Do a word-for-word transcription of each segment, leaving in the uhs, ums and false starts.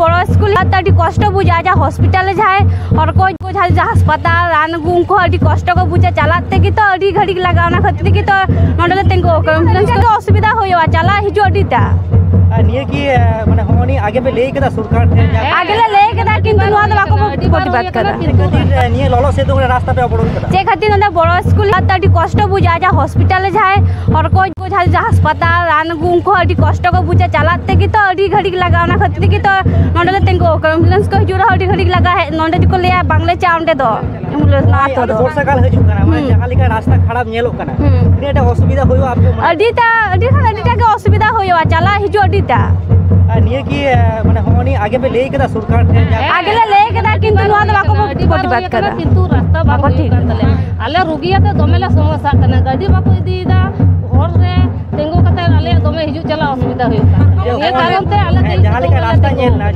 ᱵᱚᱲᱚ ᱥᱠᱩᱞ ᱟᱹᱰᱤ ᱠᱚᱥᱴᱚ ᱵᱩᱡᱷᱟᱹᱜᱼᱟ᱾ ᱡᱟᱦᱟᱸ ᱦᱚᱥᱯᱤᱴᱟᱞ ᱨᱮ ᱡᱟᱦᱟᱸᱭ ᱦᱚᱲ ᱠᱚ, ᱩᱱᱠᱩ ᱡᱟᱦᱟᱸ, ᱡᱟᱦᱟᱸ ᱦᱟᱥᱯᱟᱛᱟᱞ ᱨᱟᱱ ᱟᱹᱜᱩ, ᱩᱱᱠᱩ ᱦᱚᱸ ᱟᱹᱰᱤ ᱠᱚᱥᱴᱚ ᱠᱚ ᱵᱩᱡᱟ᱾ ᱪᱟᱞᱟᱜ ᱛᱮᱜᱮ ᱛᱚ ᱟᱹᱰᱤ ᱜᱷᱟᱹᱲᱤᱡ ᱞᱟᱜᱟᱜᱼᱟ, ᱚᱱᱟ ᱠᱷᱟᱹᱛᱤᱨ ᱛᱮᱜᱮ ᱛᱚ ᱱᱚᱸᱰᱮ ᱞᱮ ᱛᱤᱸᱜᱩ ᱟᱠᱟᱱᱟ᱾ ᱮᱢᱵᱩᱞᱮᱱᱥ ᱠᱚ ᱚᱥᱩᱵᱤᱫᱟ ᱦᱩᱭᱩᱜᱼᱟ, ᱪᱟᱞᱟᱜ ᱦᱤᱡᱩᱜ ᱟᱹᱰᱤ ᱴᱟ᱾ ᱟᱨ ᱱᱤᱭᱟᱹ ᱠᱤ, ᱮ, ᱢᱟᱱᱮ ᱦᱚᱸᱜᱼᱚ ᱱᱤᱭᱟᱹ ᱟᱜᱮ ᱯᱮ ᱞᱟᱹᱭ ᱠᱮᱫᱟ ᱥᱚᱨᱠᱟᱨ ᱴᱷᱮᱱ? ᱟᱜᱮ ᱞᱮ ᱞᱟᱹᱭ ᱠᱮᱫᱟ, ᱠᱤᱱᱛᱩ ᱱᱚᱣᱟ ᱫᱚ ᱵᱟᱠᱚ ᱯᱨᱚᱛᱤᱵᱟᱫ ᱠᱟᱫᱟ᱾ ᱱᱤᱭᱟᱹ ᱞᱚᱞᱚ ᱥᱤᱛᱩᱝ ᱨᱮ ᱨᱟᱥᱛᱟ ᱯᱮ ᱚᱵᱚᱨᱳᱫ ᱠᱟᱫᱟ? ᱪᱮᱫ ᱠᱷᱟᱹᱛᱤᱨ ᱱᱚᱸᱰᱮ ᱵᱚᱲᱚ ᱥᱠᱩᱞ ᱟᱹᱰᱤ ᱠᱚᱥᱴᱚ ᱵᱩᱡᱟ, ᱡᱟᱦᱟᱸ ᱦᱚᱥᱯᱤᱴᱟᱞ ᱨᱮ ᱡᱟᱦᱟᱸᱭ ᱦᱚᱲ ᱠᱚ, ᱡᱟᱦᱟᱸ, ᱡᱟᱦᱟᱸ ᱦᱟᱥᱯᱟᱛᱟᱞ ᱨᱟᱱ ᱟᱹᱜᱩ, ᱩᱱᱠᱩ ᱦᱚᱸ ᱟᱹᱰᱤ ᱠᱚᱥᱴᱚ ᱠᱚ ᱵᱩᱡᱟ᱾ ᱪᱟᱞᱟᱜ ᱛᱮᱜᱮ ᱛᱚ ᱟᱹᱰᱤ ᱜᱷᱟᱹᱲᱤᱡ ᱞᱟᱜᱟᱜᱼᱟ, ᱚᱱᱟ ᱠᱷᱟᱹᱛᱤᱨ ᱛᱮᱜᱮ ᱛᱚ ᱱᱚᱸᱰᱮ ᱞᱮ ᱛᱤᱸᱜᱩ ᱟᱠᱟᱱᱟ᱾ ᱮᱢᱵᱩᱞᱮᱱᱥ ᱠᱚ ᱦᱤᱡᱩᱜ ᱨᱮᱦᱚᱸ ᱟᱹᱰᱤ ᱜᱷᱟᱹᱲᱤᱡ ᱞᱟᱜᱟᱜᱼᱟ, ᱦᱮᱡ, ᱱᱚᱸᱰᱮ ᱫᱚᱠᱚ ᱞᱟᱹᱭᱟ ᱵᱟᱝᱞᱮ ᱪᱟᱜᱼᱟ ᱚᱸᱰᱮ ᱫᱚ᱾ ᱮᱢᱵᱩᱞᱮᱱᱥ ᱱᱚᱣᱟ ᱱᱚᱜᱼᱚᱭ ᱟᱛᱳ ᱟᱫᱚ ᱫᱚ᱾ ᱵᱚᱨᱥᱟ ᱠᱟᱞ ᱦᱤᱡᱩᱜ ᱠᱟᱱᱟ, ᱢᱟᱱᱮ ᱦᱩᱸ᱾ ᱡᱟᱦᱟᱸ ᱞᱮᱠᱟ ᱨᱟᱥᱛᱟ ᱠᱷᱟᱨᱟᱯ ᱧᱮᱞᱚᱜ ᱠᱟᱱᱟ, ᱦᱩᱸ᱾ ᱛᱤᱱᱟᱹᱜ ᱴᱟ ᱚᱥᱩᱵᱤᱫᱟ ᱦᱩᱭᱩᱜᱼᱟ ᱟᱯᱮ ᱢᱚᱱᱮ? ᱟᱹᱰᱤ ᱴᱟ, ᱟᱹᱰᱤ ᱠᱷᱟᱱ ᱟᱹᱰᱤ ᱴᱟ ᱜᱮ ᱚᱥᱩᱵᱤᱫᱟ ᱦᱩᱭᱩᱜᱼᱟ, ᱪᱟᱞᱟᱜ ᱦᱤᱡᱩᱜ ᱟᱹᱰᱤ ᱴᱟ᱾ ᱟᱨ ᱱᱤᱭᱟᱹ ᱠᱤ, ᱮ, ᱢᱟᱱᱮ ᱦᱚᱸᱜᱼᱚ ᱱᱤᱭᱟᱹ ᱟᱜᱮ ᱯᱮ ᱞᱟᱹᱭ ᱠᱮᱫᱟ ᱥᱚᱨᱠᱟᱨ ᱴᱷᱮᱱ? ᱦᱮᱸ, ᱟᱜᱮ ᱞᱮ ᱞᱟᱹᱭ ᱠᱮᱫᱟ, ᱠᱤᱱᱛᱩ ᱱᱚᱣᱟ ᱫᱚ ᱵᱟᱠᱚ ᱟᱹᱰᱤ ᱵᱟᱨ ᱯᱨᱚᱛᱤᱵᱟᱫ ᱦᱩᱭ ᱠᱟᱱᱟ, ᱠᱟᱫᱟ᱾ ᱠᱤᱱᱛᱩ ᱨᱟᱥᱛᱟ ᱵᱟᱠᱚ ᱵᱟᱝ ᱦᱩᱭᱩᱜ ᱴᱷᱤᱠ ᱠᱟᱱ ᱛᱟᱞᱮᱭᱟ᱾ ᱟᱞᱮ ᱨᱩᱜᱤ ᱟᱛᱮ ᱫᱚᱢᱮ ᱞᱮ ᱥᱚᱢᱚᱥᱥᱟᱜ ᱠᱟᱱᱟ, ᱜᱟᱹᱰᱤ ᱵᱟᱠᱚ ᱤᱫᱤᱭᱮᱫᱟ, ᱦᱚᱨ ᱨᱮ ᱛᱤᱸᱜᱩ ᱠᱟᱛᱮ ᱟᱞᱮᱭᱟᱜ ᱫᱚᱢᱮ ᱦᱤᱡᱩᱜ ᱪᱟᱞᱟᱜ ᱚᱥᱩᱵᱤᱫᱟ ᱦᱩᱭᱩᱜ ᱠᱟᱱᱟ᱾ ᱱᱤᱭᱟᱹ ᱠᱟᱨᱚᱱ ᱛᱮ ᱟᱞᱮ ᱦᱮᱸ, ᱛᱤᱸᱜᱩ ᱡᱟᱦᱟᱸ ᱞᱮᱠᱟ ᱠᱟᱛᱮ ᱨᱟᱥᱛᱟ ᱞᱮ ᱧᱮᱞ ᱮᱫᱟ,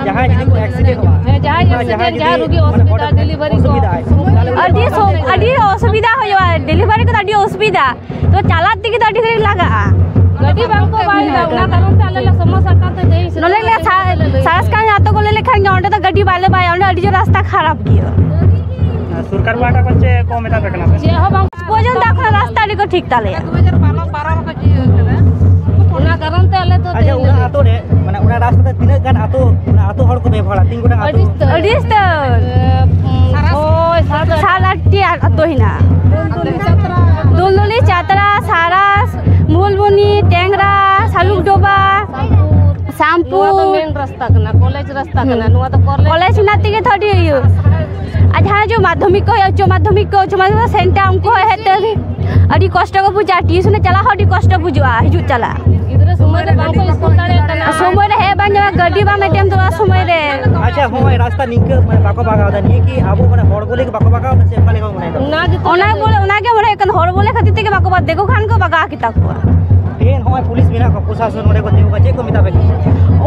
ᱡᱟᱦᱟᱸᱭ ᱡᱩᱫᱤ ᱠᱚ ᱮᱠᱥᱤᱰᱮᱱᱴᱚᱜᱼᱟ, ᱦᱮᱸ, ᱡᱟᱦᱟᱸᱭ ᱵᱟ ᱮᱠᱥᱤᱰᱮᱱᱴ, ᱡᱟᱦᱟᱸᱭ ᱡᱩᱫᱤ ᱡᱟᱦᱟᱸᱭ ᱨᱩᱜᱤ ᱢᱟᱱᱮ ᱚᱥᱩᱵᱤᱫᱟ, ᱦᱚᱴᱟᱛ ᱰᱮᱞᱤᱵᱷᱟᱨᱤ ᱠᱚ᱾ ᱚᱥᱩᱵᱤᱫᱷᱟᱜᱼᱟᱭ, ᱛᱟᱦᱚᱞᱮ ᱩᱱᱤ ᱟᱹᱰᱤ ᱫᱚ ᱥᱚᱢ-, ᱟᱹᱰᱤ ᱚᱥᱩᱵᱤᱫᱟ ᱦᱩᱭᱩᱜᱼᱟ, ᱰᱮᱞᱤᱵᱷᱟᱨᱤ ᱠᱚᱫᱚ ᱟᱹᱰᱤ ᱚᱥᱩᱵᱤᱫᱟ᱾ ᱛᱚ ᱪᱟᱞᱟᱜ ᱛᱮᱜᱮ ᱫᱚ ᱟᱹᱰᱤ ᱜᱷᱟᱹᱲᱤᱡ ᱞᱟᱜᱟᱜᱼᱟ᱾ ᱜᱟᱹᱰᱤ ᱵᱟᱝ ᱠᱚ ᱵᱟᱭ ᱮᱫᱟ, ᱚᱱᱟ ᱠᱟᱨᱚᱱ ᱛᱮ ᱟᱞᱮ ᱞᱮ ᱥᱚᱢᱚᱥᱥᱟᱜ ᱠᱟᱱ ᱛᱮ ᱫᱮᱭᱤᱧ ᱥᱮᱱᱚᱜ ᱱᱚᱰᱮ ᱞᱮ ᱠᱟᱱᱟ, ᱥᱟ-, ᱞᱮ ᱞᱟᱹᱭ ᱥᱟᱨᱟᱥᱠᱟᱱ ᱟᱛᱳ ᱠᱚ ᱞᱟᱹᱭ ᱞᱮᱠᱷᱟᱱ ᱜᱮ ᱚᱸᱰᱮ ᱫᱚ ᱜᱟᱹᱰᱤ ᱵᱟᱞᱮ ᱵᱟᱭᱟ, ᱚᱸᱰᱮ ᱟᱹᱰᱤ ᱡᱳᱨ ᱨᱟᱥᱛᱟ ᱠᱷᱟᱨᱟᱯ ᱜᱮᱭᱟ᱾ ᱟᱨ ᱥᱚᱨᱠᱟᱨ ᱯᱟᱦᱴᱟ ᱠᱷᱚᱱ ᱪᱮᱫ ᱠᱚ ᱢᱮᱛᱟ ᱯᱮ ᱠᱟᱱᱟ ᱯᱮ? ᱪᱮᱫ ᱦᱚᱸ ᱵᱟᱝ᱾ ᱯᱚᱨᱡᱚᱱᱛᱚ ᱮᱠᱷᱚᱱ ᱨᱟᱥᱛᱟ ᱟᱹᱰᱤ ᱠᱚ ᱴᱷᱤᱠ ᱛᱟᱞᱮᱭᱟ᱾ ᱚᱱᱟ ᱠᱟᱨᱚᱱ ᱛᱮ ᱟᱞᱮ ᱫᱚ ᱟᱪᱪᱷᱟ, ᱛᱮᱦᱮᱧ ᱚᱱᱟ ᱟᱛᱳ ᱨᱮ, ᱢᱟᱱᱮ ᱚᱱᱟ ᱨᱟᱥᱛᱟ ᱛᱮ ᱛᱤᱱᱟᱹᱜ ᱜᱟᱱ ᱟᱛᱳ, ᱚᱱᱟ ᱟᱛᱳ ᱦᱚᱲ ᱠᱚ ᱵᱮᱵᱚᱦᱟᱨᱟ? ᱛᱤᱱ ᱜᱳᱴᱟᱝ ᱟᱹᱰᱤ ᱟᱛᱳ? ᱩᱥᱛᱟᱹᱨ᱾ ᱟᱹᱰᱤ ᱩᱥᱛᱟᱹᱨ᱾ ᱮ, ᱩᱸ, ᱥᱟᱛ ᱟᱴ᱾ ᱥᱟᱛ ᱟᱴᱴᱤ ᱟᱛᱳ ᱦᱮᱱᱟᱜᱼᱟ᱾ ᱫᱩᱞᱫᱩᱞᱤ, ᱪᱟᱛᱨᱟ, ᱥᱟᱨᱟᱥ, ᱢᱩᱞᱵᱩᱱᱤ, ᱴᱮᱝᱨᱟ, ᱥᱟᱞᱩᱠᱰᱳᱵᱟ, ᱥᱟᱢᱯᱩᱨ᱾ ᱥᱟᱢᱯᱩᱨ᱾ ᱱᱚᱣᱟ ᱫᱚ ᱢᱮᱱ ᱨᱟᱥᱛᱟ ᱠᱟᱱᱟ, ᱠᱚᱞᱮᱡᱽ ᱨᱟᱥᱛᱟ ᱠᱟᱱᱟ᱾ ᱦᱩᱸ᱾ ᱱᱚᱣᱟ ᱫᱚ ᱠᱚᱞᱮᱡᱽ ᱠᱚᱞᱮᱡᱽ ᱦᱮᱱᱟᱜ ᱛᱮᱜᱮ ᱛᱚ ᱟᱹᱰᱤ ᱤᱭᱟᱹ᱾ ᱟᱨ ᱡᱟᱦᱟᱸ ᱡᱮ ᱢᱟᱫᱽᱫᱷᱚᱢᱤᱠ ᱠᱚ ᱦᱩᱭᱩᱜᱼᱟ, ᱩᱪᱪᱚ ᱢᱟᱫᱽᱫᱷᱚᱢᱤᱠ ᱠᱚ, ᱩᱪᱪᱚ ᱢᱟᱫᱽᱫᱷᱚᱢᱤᱠ ᱠᱚ ᱥᱮᱱᱴᱟᱨ, ᱩᱱᱠᱩ ᱦᱚᱸ ᱦᱮᱡ ᱛᱮ ᱟᱹᱰᱤ ᱠᱚᱥᱴᱚ ᱠᱚ ᱵᱩᱡᱟ᱾ ᱴᱤᱭᱩᱥᱚᱱ ᱮ ᱪᱟᱞᱟᱜ ᱦᱚᱸ ᱟᱹᱰᱤ ᱠᱚᱥᱴᱚ ᱵᱩᱡᱩᱜᱼᱟ, ᱦᱤᱡᱩᱜ ᱪᱟᱞᱟᱜ᱾ ᱜᱤᱫᱽᱨᱟᱹ ᱥᱚᱢᱚᱭ ᱨᱮ ᱵᱟᱝ ᱠᱚ ᱤᱥᱠᱩᱞ ᱫᱟᱲᱮᱭᱟᱜ ᱠᱟᱱᱟ᱾ ᱥᱚᱢᱚᱭ ᱨᱮ ᱦᱮᱡ ᱵᱟᱝ ᱧᱟᱢᱚᱜᱼᱟ, ᱜᱟᱹᱰᱤ ᱵᱟᱝ ᱮᱴᱮᱢ ᱛᱚᱨᱟ ᱥᱚᱢᱚᱭ ᱨᱮ᱾ ᱟᱪᱪᱷᱟ, ᱦᱚᱸᱜᱼᱚᱭ ᱨᱟᱥᱛᱟ ᱱᱤᱝᱠᱟᱹ ᱢᱟᱱᱮ ᱵᱟᱠᱚ ᱵᱟᱜᱟᱣ ᱮᱫᱟ, ᱱᱤᱭᱟᱹ ᱠᱤ ᱟᱵᱚ ᱢᱟᱱᱮ ᱦᱚᱲ ᱵᱚᱞᱮ ᱜᱮ ᱵᱟᱠᱚ ᱵᱟᱜᱟᱣ ᱮᱫᱟ ᱥᱮ ᱚᱠᱟ ᱞᱮᱠᱟ ᱢᱚᱱᱮ ᱮᱫᱟ? ᱚᱱᱟ ᱜᱮᱛᱚ ᱚᱱᱟ ᱵᱚᱞᱮ, ᱚᱱᱟ ᱜᱮ ᱢᱚᱱᱮ ᱦᱩᱭᱩᱜ ᱠᱟᱱᱟ, ᱦᱚᱲ ᱵᱚᱞᱮ ᱠᱷᱟᱹᱛᱤᱨ ᱛᱮᱜᱮ ᱵᱟᱠᱚ ᱵᱟᱜ-, ᱫᱤᱠᱩ ᱠᱷᱟᱱ ᱠᱚ ᱵᱟᱜᱟᱣ ᱠᱮᱫᱟ ᱠᱚᱣᱟ᱾ ᱛᱮᱦᱮᱧ ᱦᱚᱸᱜᱼᱚᱭ ᱯᱩᱞᱤᱥ ᱢᱮᱱᱟᱜ ᱠᱚᱣᱟ, ᱯᱨᱚᱥᱟᱥᱚᱱ ᱱᱚᱰᱮ ᱠᱚ ᱛᱤᱸᱜᱩ ᱠᱟᱱᱟ, ᱪᱮᱫ ᱠᱚ ᱢᱮᱛᱟ ᱯᱮ ᱠᱟᱱᱟ?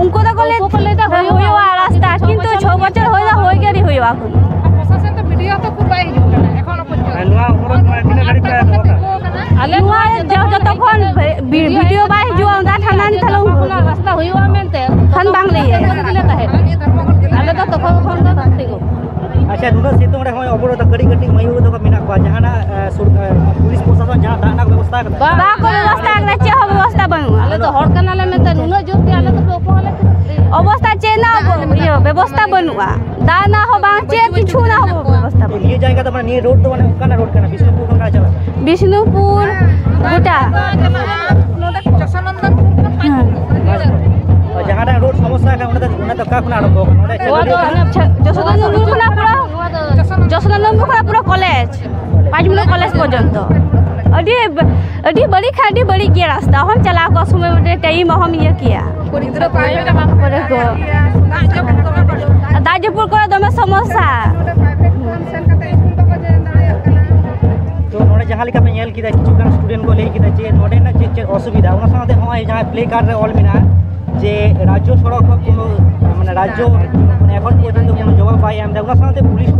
ᱩᱱᱠᱩ ᱫᱚᱠᱚ ᱞᱟᱹᱭ ᱩᱱᱠᱩ ᱠᱚ ᱞᱟᱹᱭ ᱮᱫᱟ ᱦᱩᱭᱩᱜᱼᱟ, ᱦᱩᱭᱩᱜᱼᱟ ᱨᱟᱥᱛᱟ, ᱠᱤᱱᱛᱩ ᱪᱷᱚ ᱵᱚᱪᱷᱚᱨ ᱦᱩᱭ ᱮᱱᱟ, ᱦᱩᱭ ᱜᱮ ᱟᱹᱣᱨᱤ ᱦᱩᱭᱩᱜᱼᱟ ᱮᱠᱷᱚᱱ᱾ ᱯᱨᱚᱥᱟᱥᱚᱱ ᱛᱚ ᱵᱤᱰᱤᱳ ᱛᱚ ᱠᱷᱩᱵ ᱵᱟᱭ ᱦᱤᱡᱩᱜ ᱠᱟᱱᱟ ᱮᱠᱷᱚᱱ ᱯᱚᱨᱡᱚᱱᱛᱚ᱾ ᱟᱨ ᱱᱚᱣᱟ ᱠᱷᱚᱨᱚᱪ ᱢᱟᱱᱮ ᱛᱤᱱᱟᱹᱜ ᱜᱷᱟᱹᱲᱤᱡ ᱯᱮ ᱫᱚᱦᱚ ᱠᱟᱜᱼᱟ? ᱟᱞᱮ ᱱᱚᱣᱟ ᱱᱚᱣᱟ ᱡᱚ-, ᱡᱚᱛᱚ ᱠᱷᱚᱱ ᱵᱤ-, ᱵᱤᱰᱤᱳ ᱵᱟᱭ ᱦᱤᱡᱩᱜᱼᱟ, ᱚᱱᱟ ᱴᱷᱟᱱᱟ ᱱᱤᱛ ᱦᱚᱸ ᱨᱟᱥᱛᱟ ᱦᱩᱭᱩᱜᱼᱟ ᱢᱮᱱᱛᱮ ᱠᱷᱟᱱ ᱵᱟᱝ ᱞᱟᱹᱭ ᱟᱭ᱾ ᱛᱟᱦᱮᱸ᱾ ᱠᱟᱹᱴᱤᱡ ᱠᱟᱹᱴᱤᱡ ᱢᱟᱹᱭ ᱵᱟᱹᱵᱩ ᱛᱟᱠᱚ ᱢᱮᱱᱟᱜ ᱠᱚᱣᱟ, ᱡᱟᱦᱟᱱᱟᱜ ᱥᱚᱨᱠᱟᱨ ᱯᱩᱞᱤᱥ ᱯᱨᱚᱥᱟᱥᱚᱱ ᱡᱟᱦᱟᱸ ᱫᱟᱜ ᱨᱮᱱᱟᱜ ᱵᱮᱵᱚᱥᱛᱷᱟ ᱟᱠᱟᱫᱟ? ᱵᱟᱠᱚ ᱵᱮᱵᱚᱥᱛᱷᱟ ᱟᱠᱟᱫᱟ, ᱪᱮᱫ ᱦᱚᱸ ᱵᱮᱵᱚᱥᱛᱷᱟ ᱵᱟᱹᱱᱩᱜᱼᱟ᱾ ᱟᱞᱮ ᱫᱚ ᱦᱚᱲ ᱠᱟᱱᱟᱞᱮ ᱢᱮᱱᱛᱮ ᱱᱩᱱᱟᱹᱜ ᱡᱳᱨ ᱛᱮ ᱟᱞᱮ ᱫᱚ ᱚᱵᱚᱦᱮᱞᱟ᱾ ᱚᱵᱚᱥᱛᱷᱟ ᱪᱮᱫ ᱨᱮᱱᱟᱜ ᱤᱭᱟᱹ ᱵᱮᱵᱚᱥᱛᱷᱟ ᱵᱟᱹᱱᱩᱜᱼᱟ, ᱫᱟᱜ ᱨᱮᱱᱟᱜ ᱦᱚᱸ ᱵᱟᱝ, ᱪᱮᱫ ᱠᱤᱪᱷᱩ ᱨᱮᱱᱟᱜ ᱦᱚᱸ ᱵᱮᱵᱚᱥᱛᱷᱟ ᱵᱟᱹᱱᱩᱜᱼᱟ᱾ ᱱᱤᱭᱟᱹ ᱡᱟᱭᱜᱟ ᱫᱚ ᱢᱟᱱᱮ ᱱᱤᱭᱟᱹ ᱨᱳᱰ ᱫᱚ ᱢᱟᱱᱮ ᱚᱠᱟᱱᱟᱜ ᱨᱳᱰ ᱠᱟᱱᱟ? ᱵᱤᱥᱱᱩᱯᱩᱨ ᱠᱷᱚᱱ ᱪᱟᱞᱟᱜ ᱠᱟᱱᱟ? ᱵᱤᱥᱱᱩᱯᱩᱨ ᱜᱚᱴᱟ᱾ ᱦᱮᱸ᱾ ᱡᱟᱦᱟᱸᱴᱟᱜ ᱨᱳᱰ ᱥᱚᱢᱚᱥᱥᱟ ᱠᱟᱱᱟ, ᱚᱸᱰᱮ ᱫᱚ, ᱚᱸᱰᱮ ᱫᱚ ᱚᱠᱟ ᱠᱷᱚᱱᱟᱜ ᱟᱨᱟᱢᱵᱷᱚ ᱠᱟᱱᱟ? ᱚᱸᱰᱮ ᱱᱚᱣᱟ ᱫᱚ ᱦᱟᱱᱮ ᱡᱚᱥᱳᱫᱟᱱᱚᱱᱫᱚᱯᱩᱨ ᱠᱷᱚᱱᱟᱜ ᱯᱩᱨᱟᱹ, ᱡᱚᱥᱳᱫᱟᱱᱚᱱᱫᱚᱯᱩᱨ ᱠᱷᱚᱱᱟᱜ ᱯᱩᱨᱟᱹ ᱠᱚᱞᱮᱡᱽ, ᱯᱟᱸᱪ ᱢᱤᱱᱤᱴ ᱠᱚᱞᱮᱡᱽ ᱯᱚᱨᱡᱚᱱᱛᱚ᱾ ᱟᱹᱰᱤ, ᱟᱹᱰᱤ ᱵᱟᱹᱲᱤᱡ ᱠᱷᱟᱱ ᱟᱹᱰᱤ ᱵᱟᱹᱲᱤᱡ ᱜᱮᱭᱟ ᱨᱟᱥᱛᱟ᱾ ᱚᱦᱚᱢ ᱪᱟᱞᱟᱣ ᱠᱚᱜᱼᱟ, ᱥᱚᱢᱚᱭ ᱢᱚᱛᱚ ᱴᱟᱭᱤᱢ ᱚᱦᱚᱢ ᱤᱭᱟᱹ ᱠᱮᱭᱟ᱾ ᱠᱩᱲᱤ ᱜᱤᱫᱽᱨᱟᱹ ᱯᱟᱭ ᱠᱟᱱᱟ ᱠᱚᱨᱮ ᱠᱚ᱾ ᱫᱟᱜ ᱡᱟᱹᱯᱩᱫ ᱠᱚᱨᱮ ᱫᱚᱢᱮ ᱥᱚᱢᱚᱥᱥᱟ᱾ ᱱᱚᱰᱮ ᱯᱨᱟᱭᱵᱷᱮᱴ ᱠᱷᱚᱱ ᱥᱮᱱ ᱠᱟᱛᱮ ᱥᱠᱩᱞ ᱵᱟᱠᱚ ᱡᱚᱭᱮᱱ ᱫᱟᱲᱮᱭᱟᱜ ᱠᱟᱱᱟ᱾ ᱛᱚ ᱱᱚᱰᱮ ᱡᱟᱦᱟᱸ ᱞᱮᱠᱟ ᱯᱮ ᱧᱮᱞ ᱠᱮᱫᱟ, ᱠᱤᱪᱷᱩ ᱜᱟᱱ ᱥᱴᱩᱰᱮᱱᱴ ᱠᱚ ᱞᱟᱹᱭ ᱠᱮᱫᱟ ᱡᱮ ᱱᱚᱰᱮᱱᱟᱜ ᱪᱮᱫ ᱪᱮᱫ ᱚᱥᱩᱵᱤᱫᱷᱟ, ᱚᱱᱟ ᱥᱟᱶᱛᱮ ᱱᱚᱜᱼᱚᱭ ᱡᱟᱦᱟᱸ ᱯᱞᱮ ᱠᱟᱨᱰ ᱨᱮ ᱚᱞ ᱢᱮᱱᱟᱜᱼᱟ ᱡᱮ ᱨᱟᱡᱽᱡᱚ ᱥᱚᱲᱚᱠ ᱠᱷᱚᱱ ᱠᱳᱱᱳ, ᱢᱟᱱᱮ, ᱨᱟᱡᱽᱡᱚ ᱢᱟᱱᱮ ᱮᱠᱷᱚᱱ ᱯᱚᱨᱡᱚᱱᱛᱚ ᱠᱳᱱᱳ ᱡᱚᱵᱟᱵ ᱵᱟᱭ ᱮᱢ ᱮᱫᱟ, ᱚᱱᱟ ᱥᱟᱶᱛᱮ ᱯᱩᱞᱤᱥ